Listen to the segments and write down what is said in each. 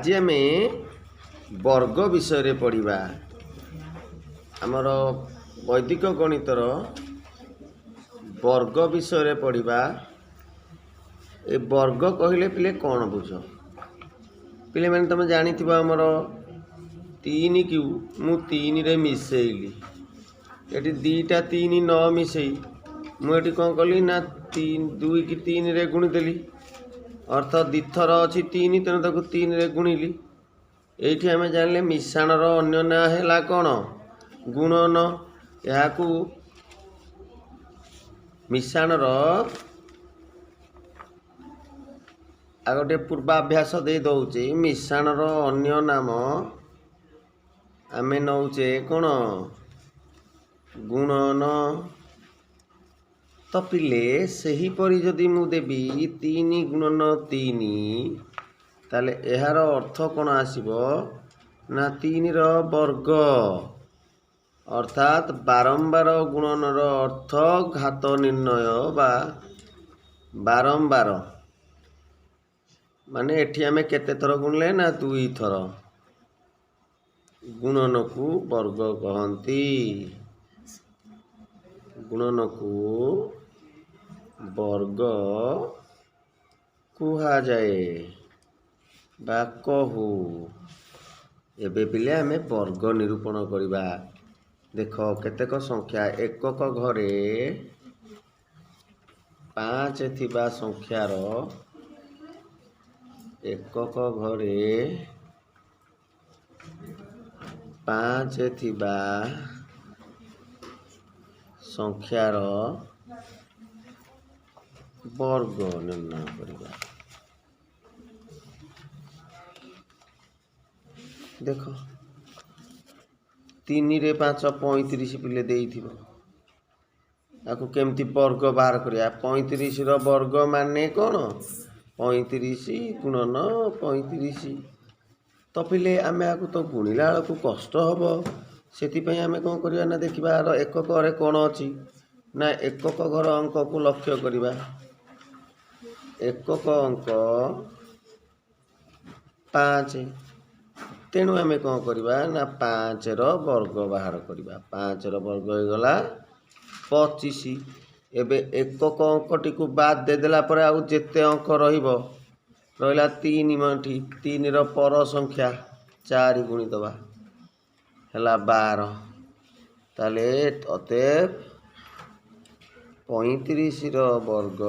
ଆଜି ଆମେ ବର୍ଗ ବିଷୟରେ ପଢ଼ିବା। ଆମର ବୈଦିକ ଗଣିତର ବର୍ଗ ବିଷୟରେ ପଢ଼ିବା। ଏ ବର୍ଗ କହିଲେ ପିଲେ କ'ଣ ବୁଝ? ପିଲାମାନେ, ତୁମେ ଜାଣିଥିବ ଆମର 3କୁ ମୁଁ 3ରେ ମିଶେଇଲି। ଏଠି 2ଟା 3 ନ ମିଶେଇ ମୁଁ ଏଠି କ'ଣ କଲି ନା 3, 2କି 3ରେ ଗୁଣିଦେଲି। ଅର୍ଥ 2ଥର ଅଛି 3, ତେଣୁ ତାକୁ 3ରେ ଗୁଣିଲି। ଏଇଠି ଆମେ ଜାଣିଲେ ମିଶାଣର ଅନ୍ୟ ନାଁ ହେଲା କ'ଣ? ଗୁଣନ। ଏହାକୁ ମିଶାଣର ଆଉ ଗୋଟେ ପୂର୍ବାଭ୍ୟାସ ଦେଇ ଦେଉଛି। ମିଶାଣର ଅନ୍ୟ ନାମ ଆମେ ନେଉଛେ କ'ଣ? ଗୁଣନ। ତ ପିଲେ, ସେହିପରି ଯଦି ମୁଁ ଦେବି 3 ଗୁଣନ 3, ତାହେଲେ ଏହାର ଅର୍ଥ କ'ଣ ଆସିବ ନା 3ର ବର୍ଗ। ଅର୍ଥାତ୍ ବାରମ୍ବାର ଗୁଣନର ଅର୍ଥ ଘାତ ନିର୍ଣ୍ଣୟ ବା ବାରମ୍ବାର, ମାନେ ଏଠି ଆମେ କେତେ ଥର ଗୁଣିଲେ ନା 2 ଥର। ଗୁଣନକୁ ବର୍ଗ କହନ୍ତି। ଗୁଣନକୁ ବର୍ଗ କୁହାଯାଏ ବା କହୁ। ଏବେ ପିଲେ ଆମେ ବର୍ଗ ନିରୂପଣ କରିବା। ଦେଖ, କେତେକ ସଂଖ୍ୟା ଏକକ ଘରେ 5 ଥିବା ସଂଖ୍ୟାର, ଏକକ ଘରେ 5 ଥିବା ସଂଖ୍ୟାର ବର୍ଗ ନିର୍ଣ୍ଣୟ କରିବା। ଦେଖ, 3ରେ 5 35 ପିଲେ ଦେଇଥିବ। ତାକୁ କେମିତି ବର୍ଗ ବାହାର କରିବା? 35ର ବର୍ଗ ମାନେ କ'ଣ? 35 ଗୁଣନ 35। ତ ପିଲେ, ଆମେ ଆକୁ ତ ଗୁଣିଲା ବେଳକୁ କଷ୍ଟ ହେବ। ସେଥିପାଇଁ ଆମେ କ'ଣ କରିବା ନା ଦେଖିବା ଆର ଏକକରେ କ'ଣ ଅଛି ନା ଏକକ ଘର ଅଙ୍କକୁ ଲକ୍ଷ୍ୟ କରିବା। ଏକକ ଅଙ୍କ 5, ତେଣୁ ଆମେ କ'ଣ କରିବା ନା 5ର ବର୍ଗ ବାହାର କରିବା। 5ର ବର୍ଗ ହେଇଗଲା 25। ଏବେ ଏକକ ଅଙ୍କଟିକୁ ବାଦ ଦେଇଦେଲା ପରେ ଆଉ ଯେତେ ଅଙ୍କ ରହିବ, ରହିଲା 3 ଏଠି। 3ର ପର ସଂଖ୍ୟା 4 ଗୁଣିଦେବା, ହେଲା 12। ତାହେଲେ ଅତଏବ 35ର ବର୍ଗ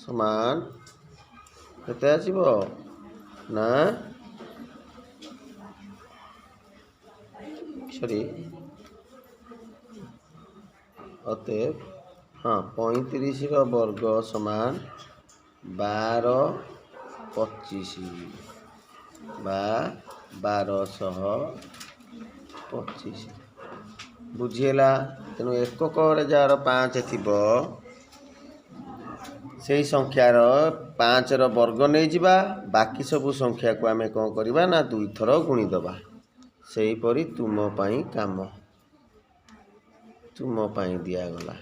ସମାନ କେତେ ଆସିବ ନା, ସରି, ଅତଏବ ହଁ, 35ର ବର୍ଗ ସମାନ 12 25 ବା 1225। ବୁଝିହେଲା? ତେଣୁ ଏକକରେ ଯାହାର 5 ଥିବ, ସେଇ ସଂଖ୍ୟାର 5ର ବର୍ଗ ନେଇଯିବା। ବାକି ସବୁ ସଂଖ୍ୟାକୁ ଆମେ କ'ଣ କରିବା ନା 2ଥର ଗୁଣିଦେବା। ସେହିପରି ତୁମ ପାଇଁ କାମ, ତୁମ ପାଇଁ ଦିଆଗଲା।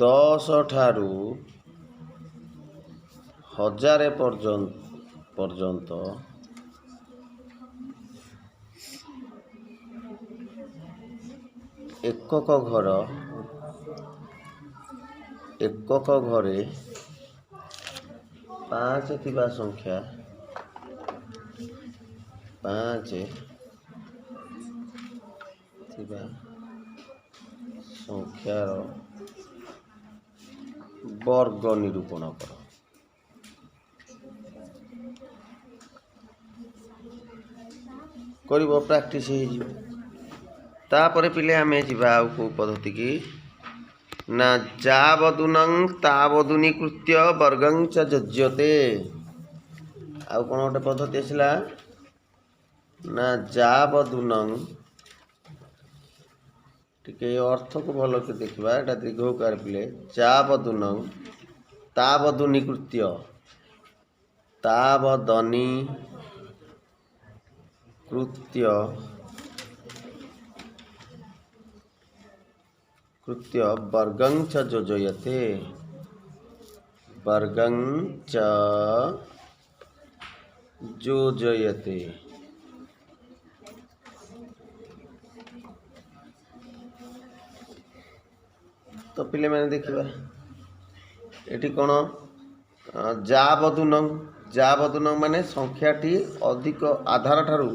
10 ଠାରୁ 1000 ପର୍ଯ୍ୟନ୍ତ ଏକକ ଘର, ଏକକ ଘରେ 5 ଥିବା ସଂଖ୍ୟା, 5 ଥିବା ସଂଖ୍ୟାର ବର୍ଗ ନିରୂପଣ କର। କରିବ, ପ୍ରାକ୍ଟିସ୍ ହେଇଯିବ। ତାପରେ ପିଲେ ଆମେ ଯିବା ଆଉ କେଉଁ ପଦ୍ଧତି କି ନା ଯାବଦୁନଂ ତାବଦୁନି କୃତ୍ୟ ବର୍ଗଂ ଚ ଯୋଜ୍ୟତେ। ଆଉ କ'ଣ ଗୋଟେ ପଦ୍ଧତି ଆସିଲା ନା ଯାବଦୁନଂ। ଟିକେ ଅର୍ଥକୁ ଭଲକି ଦେଖିବା। ଏଇଟା ଦୀର୍ଘକାର ପିଲେ। ଯାବଦୁନଂ ତାବଦୁନି କୃତ୍ୟ, ତାବଦନି କୃତ୍ୟ, କୃତ୍ୟ ବର୍ଗଂ ଚ ଯୋଜୟତେ। ବର୍ଗଂ ଚ ଯୋଜୟତେ। ତ ପିଲାମାନେ ଦେଖିବା ଏଠି କ'ଣ ଯାବଦୁନଂ। ଯାବଦୁନଂ ମାନେ ସଂଖ୍ୟାଟି ଅଧିକ ଆଧାର ଠାରୁ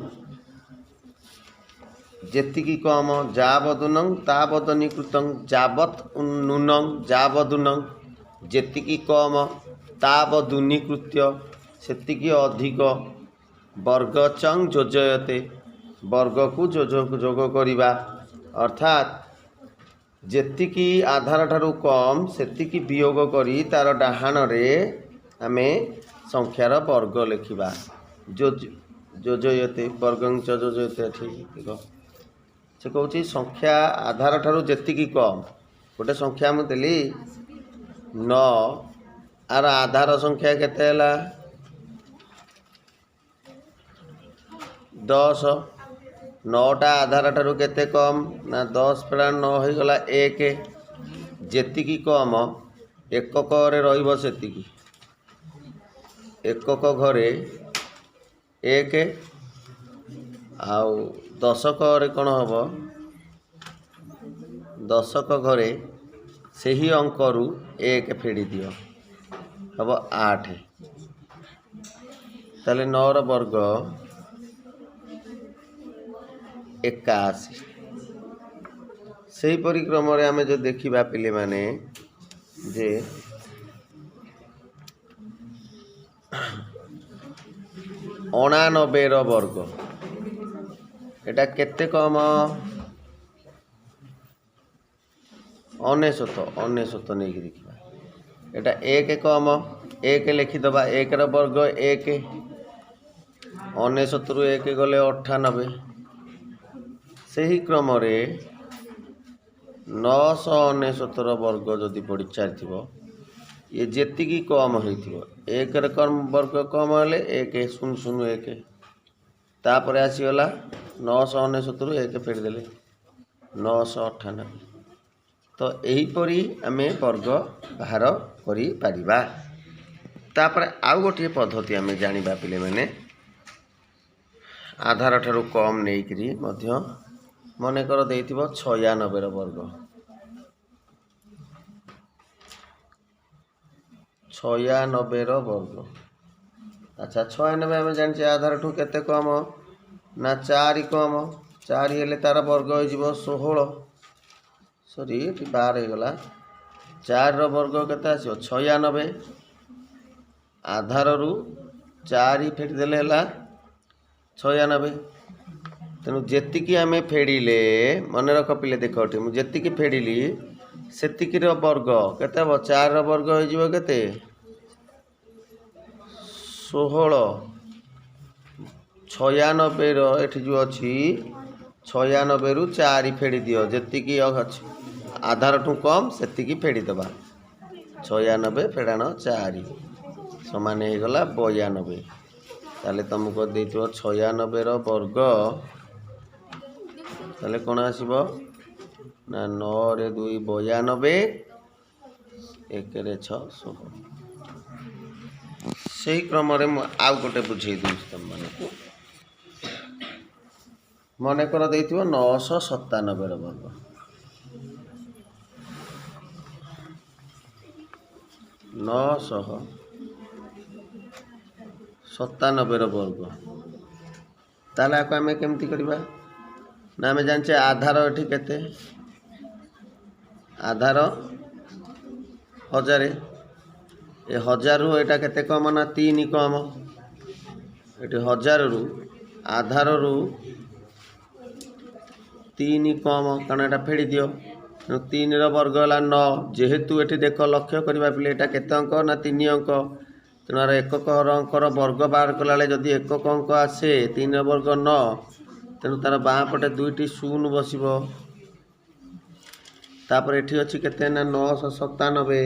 ଯେତିକି କମ। ଯାବଦୁନଂ ତାବଦନୀକୃତଂ, ଯାବତ୍ ନୂନଂ ଯାବଦୁନଂ, ଯେତିକି କମ ତାବଦୁନୀକୃତ୍ୟ ସେତିକି ଅଧିକ। ବର୍ଗଚଂ ଯୋଜୟତେ, ବର୍ଗକୁ ଯୋଗ କରିବା, ଅର୍ଥାତ୍ ଯେତିକି ଆଧାର ଠାରୁ କମ୍ ସେତିକି ବିୟୋଗ କରି ତାର ଡାହାଣରେ ଆମେ ସଂଖ୍ୟାର ବର୍ଗ ଲେଖିବା। ଯୋଜୟତେ ବର୍ଗଂ ଚ ଯୋଜୟତେ। ଏଠି ଦେଖ ସେ କହୁଛି ସଂଖ୍ୟା ଆଧାର ଠାରୁ ଯେତିକି କମ୍। ଗୋଟେ ସଂଖ୍ୟା ମୁଁ ଦେଲି 9, ଆର ଆଧାର ସଂଖ୍ୟା କେତେ ହେଲା? 10। 9ଟା ଆଧାର ଠାରୁ କେତେ କମ୍ ନା 10 ଫେଡ଼ା 9 ହେଇଗଲା 1। ଯେତିକି କମ୍ ଏକକରେ ରହିବ ସେତିକି, ଏକକ ଘରେ 1, ଆଉ ଦଶକରେ କ'ଣ ହେବ? ଦଶକ ଘରେ ସେହି ଅଙ୍କରୁ 1 ଫେଡ଼ି ଦିଅ, ହେବ 8। ତାହେଲେ 9ର ବର୍ଗ 81। ସେହିପରି କ୍ରମରେ ଆମେ ଯଦି ଦେଖିବା ପିଲାମାନେ ଯେ 89ର ବର୍ଗ ଏଟା କେତେ କମ? 99, 99 ନେଇକି ଦେଖିବା, ଏଟା 1 କମ, 1 ଲେଖିଦେବା, 1ର ବର୍ଗ 1, 99ରୁ 1 ଗଲେ 98। ସେହି କ୍ରମରେ 999ର ବର୍ଗ ଯଦି ପଡ଼ିଚାରିଥିବ, ଇଏ ଯେତିକି କମ୍ ହେଇଥିବ, 1ର କମ୍ ବର୍ଗ କମ୍ ହେଲେ 1 0 0 1, ତାପରେ ଆସିଗଲା 999ରୁ 1 ଫେରିଦେଲେ 998। ତ ଏହିପରି ଆମେ ବର୍ଗ ବାହାର କରିପାରିବା। ତାପରେ ଆଉ ଗୋଟିଏ ପଦ୍ଧତି ଆମେ ଜାଣିବା ପିଲାମାନେ, ଆଧାର ଠାରୁ କମ୍ ନେଇକରି ମଧ୍ୟ। ମନେକର ଦେଇଥିବ 96ର ବର୍ଗ, 96ର ବର୍ଗ। ଆଚ୍ଛା, 96 ଆମେ ଜାଣିଛେ ଆଧାରଠୁ କେତେ କମ ନା 4 କମ। 4 ହେଲେ ତାର ବର୍ଗ ହେଇଯିବ 16, ସରି ଏଠି 12 ହେଇଗଲା। 4ର ବର୍ଗ କେତେ ଆସିବ? 96। ଆଧାରରୁ 4 ଫେଡ଼ିଦେଲେ ହେଲା 96। ତେଣୁ ଯେତିକି ଆମେ ଫେଡ଼ିଲେ, ମନେ ରଖ ପିଲେ, ଦେଖ ଏଠି ମୁଁ ଯେତିକି ଫେଡ଼ିଲି ସେତିକିର ବର୍ଗ କେତେ ହେବ? 4ର ବର୍ଗ ହେଇଯିବ କେତେ? 16। 96ର ଏଠି ଯେଉଁ ଅଛି 96ରୁ 4 ଫେଡ଼ି ଦିଅ, ଯେତିକି ଅଛି ଆଧାରଠୁ କମ୍ ସେତିକି ଫେଡ଼ିଦେବା। 96 ଫେଡ଼ାଣ 4 ସମାନ ହେଇଗଲା 92। ତାହେଲେ ତୁମକୁ ଦେଇଥିବ 96ର ବର୍ଗ, ତାହେଲେ କ'ଣ ଆସିବ ନା 9ରେ 2 92, 1ରେ 6 16। ସେହି କ୍ରମରେ ମୁଁ ଆଉ ଗୋଟେ ବୁଝେଇ ଦେଉଛି ତୁମମାନଙ୍କୁ। ମନେକର ଦେଇଥିବ 997ର ବର୍ଗ, 997ର ବର୍ଗ। ତାହେଲେ ଆକୁ ଆମେ କେମିତି କରିବା ନା ଆମେ ଜାଣିଛେ ଆଧାର ଏଠି କେତେ? ଆଧାର 1000। ଏ 1000ରୁ ଏଇଟା କେତେ କମ ନା 3 କମ। ଏଠି 1000ରୁ ଆଧାରରୁ 3 କମ, କାରଣ ଏଇଟା ଫେଡ଼ି ଦିଅ। ତେଣୁ 3ର ବର୍ଗ ହେଲା 9। ଯେହେତୁ ଏଠି ଦେଖ ଲକ୍ଷ୍ୟ କରିବା ପିଲେ, ଏଇଟା କେତେ ଅଙ୍କ ନା 3 ଅଙ୍କ। ତେଣୁ ଆର ଏକକ ଅଙ୍କର ବର୍ଗ ବାହାର କଲାବେଳେ ଯଦି ଏକକ ଅଙ୍କ ଆସେ 3ର ବର୍ଗ 9, ତେଣୁ ତାର ବାଁ ପଟେ 2ଟି 0 ବସିବ। ତାପରେ ଏଠି ଅଛି କେତେ ନା 997।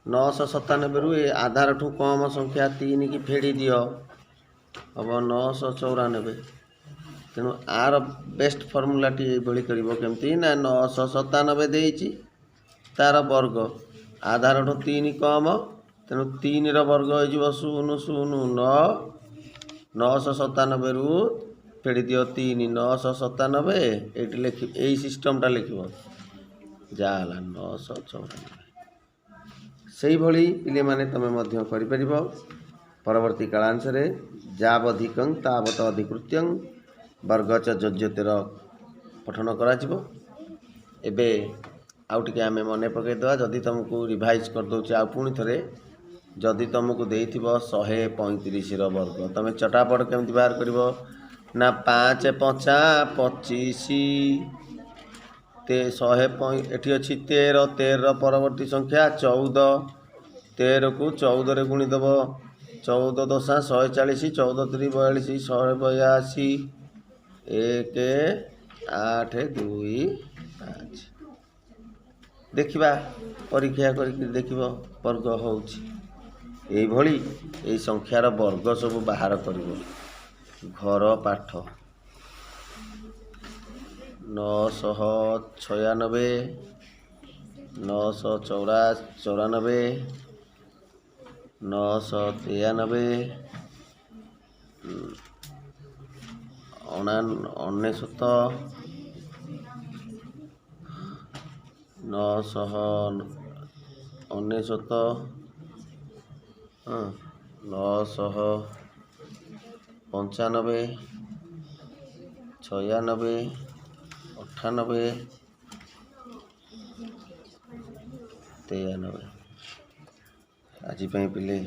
997ରୁ ଏ ଆଧାରଠୁ କମ ସଂଖ୍ୟା 3 କି ଫେଡ଼ି ଦିଅ, ହେବ 994। ତେଣୁ ଆର ବେଷ୍ଟ ଫର୍ମୁଲାଟି ଏଇଭଳି କରିବ। କେମିତି ନା 997 ଦେଇଛି ତାର ବର୍ଗ, ଆଧାରଠୁ 3 କମ୍, ତେଣୁ 3ର ବର୍ଗ ହେଇଯିବ 0 0 9। 997ରୁ ଫେଡ଼ି ଦିଅ 3, 997। ଏଇଠି ଲେଖି ଏଇ ସିଷ୍ଟମଟା ଲେଖିବ, ଯାହା ହେଲା 994। ସେଇଭଳି ପିଲାମାନେ ତୁମେ ମଧ୍ୟ କରିପାରିବ। ପରବର୍ତ୍ତୀ କାଳାଂଶରେ ଯାବଧିକଂ ତାବତ ଅଧିକୃତ୍ୟଂ ବର୍ଗଚ ଯୋଜ୍ୟତେର ପଠନ କରାଯିବ। ଏବେ ଆଉ ଟିକେ ଆମେ ମନେ ପକାଇଦେବା। ଯଦି ତୁମକୁ ରିଭାଇଜ୍ କରିଦେଉଛି ଆଉ ପୁଣି ଥରେ, ଯଦି ତୁମକୁ ଦେଇଥିବ 135ର ବର୍ଗ, ତୁମେ ଚଟାପଟ କେମିତି ବାହାର କରିବ ନା 5 5 25, ଶହେ ଏଠି ଅଛି 13, 13ର ପରବର୍ତ୍ତୀ ସଂଖ୍ୟା 14, 13କୁ 14ରେ ଗୁଣିଦେବ, 14 ଦଶା 140, 14 3 42, 182, 1 8 2 5। ଦେଖିବା, ପରୀକ୍ଷା କରିକି ଦେଖିବ ବର୍ଗ ହେଉଛି। ଏଇଭଳି ଏଇ ସଂଖ୍ୟାର ବର୍ଗ ସବୁ ବାହାର କରିବ। ଘର ପାଠ 996, 994, 993, 99, 999, 995, 96, 98, 93। ଆଜି ପାଇଁ ପିଲେ